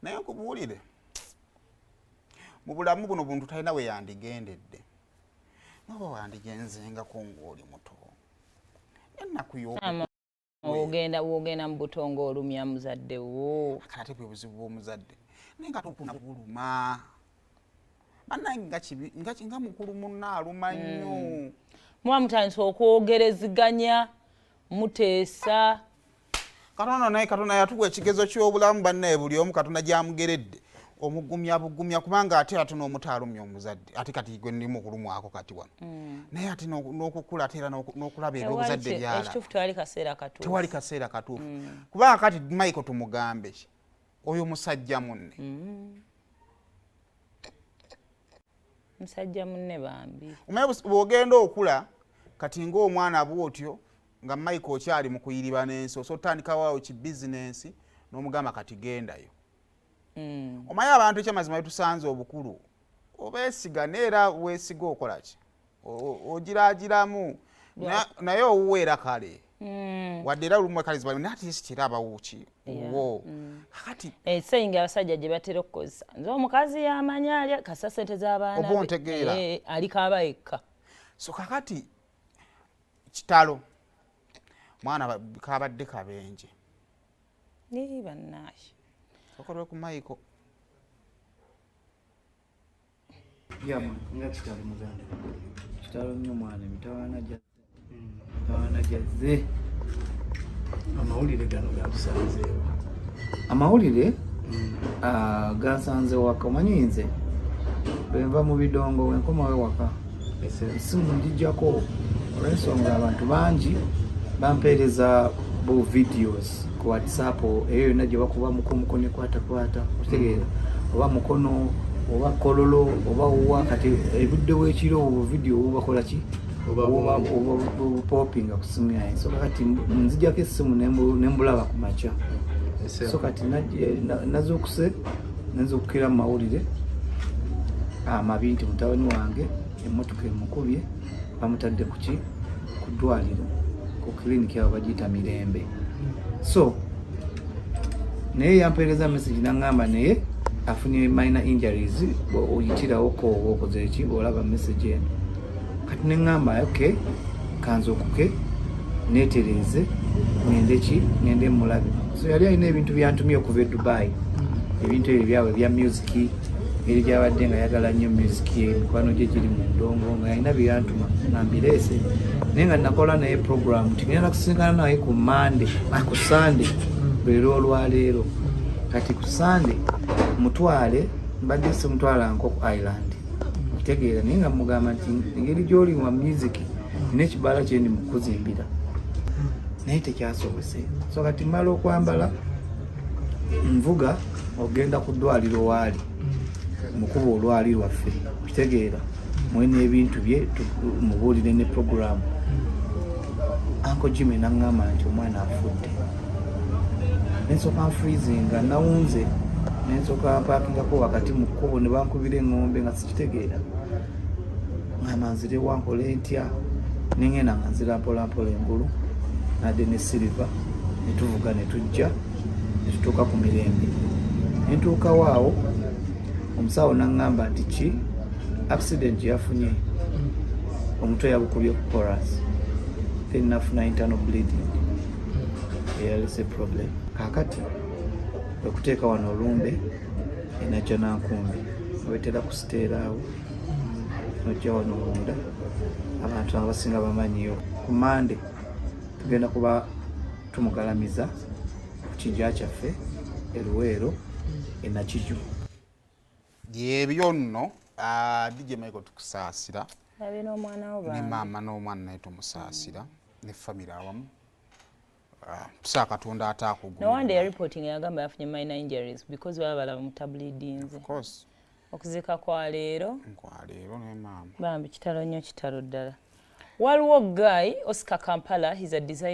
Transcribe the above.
Naye nkubuulire, mu bulamu buno buntu talina we yandigendedde, noba wandigenzengako ng'oli muto, ennaku yo. Ogenda wogenda mu buto ng'olumya muzadde wo. Kati ate bwe buzibu bw'omuzadde, naye nga tokuna buluma bannange, nga kibi, nga mukulu munno aluma nnyo. Muba mutandise okwogereziganya, muteesa. Katonda, naye Katonda yatuwa ekigezo ky'obulamu, bannaye. Buli omu Katonda gyamugeredde omugumya bugumya, kubanga ate n'omuto alumya omuzadde. Ate kati gwe ndi mukulumwako kati wano, naye ate n'okukula ate era n'okulaba ebyobuzadde byala. Ekituufu, tewali kaseera katuufu. Tewali kaseera katuufu, kubanga kati Michael tumugambe ki oyo musajja munne? Musajja munne bambi. Omanyi bw'ogenda okula kati ng'omwana bw'otyo, nga Michael okyali mu kuyiriba n'ensi, osobola otandikawo ki bizinensi n'omugamba kati gendayo. Omanyi abantu, ekyamazima, betusanze obukulu obeesiga, neera weesiga okola ki, ogiraagiramu. Naye owuweera kale, wadde era olumu kale ziba, naye ate era abawuki wo kati. Esayinga abasajja gye batera okukozesa, nze omukazi yamanyi alya kasa sente z'abaana. Oba ontegeera. Eh, aliko aba yekka. So kakati kitalo, mwana kabadde kabenje. Ii, bannaaye. Sokolwe ku Michael. Yama nga kitalo, muganda, kitalo nnyo mwana. Emitawaana gyazze, mitawaana gyazze. Amawulire gano gakusanzeewo? Amawulire, ah, gansanze waka. Omanyi nze bwenva mu bidongo, wenkomawo waka, esimu ngijjako olw'ensonga abantu bangi bampeereza bu videos ku WhatsApp, eyo yonna gye bakuba mukomuko nekwatakwata, okitegeera, oba Mukono oba Kololo oba wuwa. Kati ebudde bwekiro obwo video bubakola ki? Bupopinga ku simu yange. So kati nzijjako essimu nembulaba ku makya. So kati nazuukuse, nenzukukira mu mawulire amabi nti mutabani wange emmotoka emukubye, bamutadde kuki, ku ddwaliro, ku kiliniki abo bagiyita Mirembe. So naye yampeereza message naŋŋamba naye afunye minor injuries, oyitirawoko oba okoze eki olaba message eno. Kati neŋŋamba ok, kanzuukuke neetereeze, ŋŋende ki, ŋŋende mulabe. So yali alina ebintu byantumye okuva e Dubai, ebintu ebyo byabwe bya music, eri gyabadde nga yagala nnyo music, emikwano gye giri mu ndongo, nga yalina byeyantuma nga mbireese. Naye nga nakola naye program nti ngenda kusinkana naye ku Mande, ku Sande, lwero olwaleero. Kati ku Sande mutwale, mbadde simutwala nko ku island, okitegeera, naye nga mugamba nti engeri gyoli wa music, nina ekibaala kyendi mu kukuzimbira, naye tekyasobose. So kati mmala okwambala, nvuga ogenda ku ddwaliro, waali mukuba olwali lwaffe, okitegeera, mwene ebintu bye mubuulire ne program. Uncle Jimmy naŋŋamba nti omwana afudde. Nensooka nfreezinga, nawunze, nensooka mpakingako wakati mu kkubo ne bankubira eŋŋombe nga sikitegeera. Ngamba nzire wankole ntya? Nengenda nga nzira mpolampola engulu, nadde ne Silver, netuvuga netujja netutuuka ku Mirembe. Nentuukawo awo, omusawo naŋŋamba nti ki accident gye yafunye, omutwe yagukubye ku chorus, then nafuna internal bleeding eyalese problem. Kakati kwekuteeka wano olumbe enajja nankumbi obetera kusiteera awo, nojja wano munda, abantu abasinga bamanyiyo. Ku Mande tugenda kuba tumugalamiza ku kijja kyaffe eruweero enakiju. Byebyo nno. Ah, DJ Michael, tukusaasira. Labye n'omwana wo ne bambi. Maama n'omwana naye tumusaasira ne famire awamu. Ah, tusaa Katonda ate No wonder akugumya. Reporting yagamba yafunye minor injuries because baba balaba mutableedinze. Of course. Okuziika kwa leero. Nkwaleero ne maama. Bambi, kitalo nnyo, kitalo ddala. Waliwo guy Oscar Kampala, he's a designer.